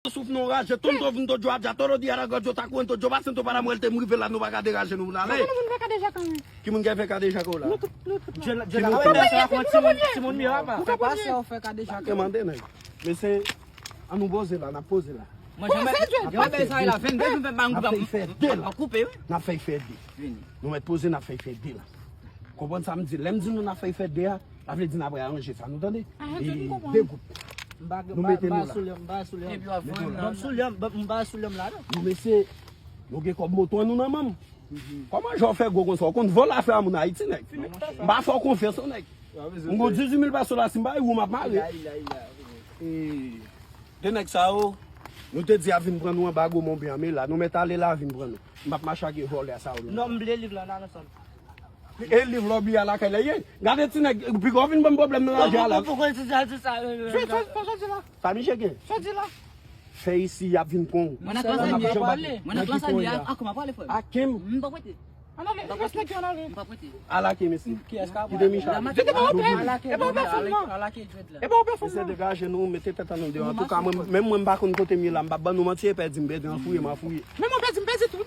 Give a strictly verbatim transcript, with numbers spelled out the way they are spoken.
Souf nou raje, tonto vin to djo adja, todo di ara gòdjo ta kwen to djo pasen to para mwen te m rive la nou pa ka deraje nou pou n ale. Ki moun ki fè kadejak ou la? Ki moun ki fè kadejak ou la? Ki moun ki fè kadejak? Fè pase ou fè kadejak. Te mande nèg. Mesye, an nou poze la, n ap poze la. Mwen janm janm bay sa la, vennde jou fè bang. N ap fè fè de la. N ap koupe wi. N ap fè fè de. Nou mèt poze, n ap fè fè de la. Konprann sa m di? Lè m di nou n ap fè fè de a, sa vle di n ap reyaranje sa, nou tande? De gwoup. Nou mete nou la. Mete nou la. Nou mesye, nou gen kòb moto an nou nan men m. Kòman jan w fè gwo konsa? W konn vòlè afè a moun Ayiti, nèg. M pa fè w konfyans non, nèg. M gon dizuit mil peso la, si m pa rive w m ap mare. De nèg sa yo, nou te di y ap vin pran nou anba gwo monbyen an, men la, nou mèt ale la vin pran nou. M ap mache ak vòlè sa yo. Non, m bliye liv la, nan ansanm. E liv la w bliye a lakay la ye? Gade ti nèg, piga w vin ban m pwoblèm nan raje a la. Poukòpoukou ti sa, ti sa. Sa misye gen? Sa di la. Fè isi y ap vin pran w. Mwen nan klas anye. Mwen nan klas anye. Ak kòman pale frè? Ak Kim. M pa prete. Ala ke mesye. Kite Michel. Mesye degaje nou, mete tèt an nou deyò. Antouka, mwen, menm mwen m pa konn kote m ye la, m p ap ban nou manti, e pèdi m pèdi, an fouye m an fouye. Menm mwen pèdi m pèdi tou.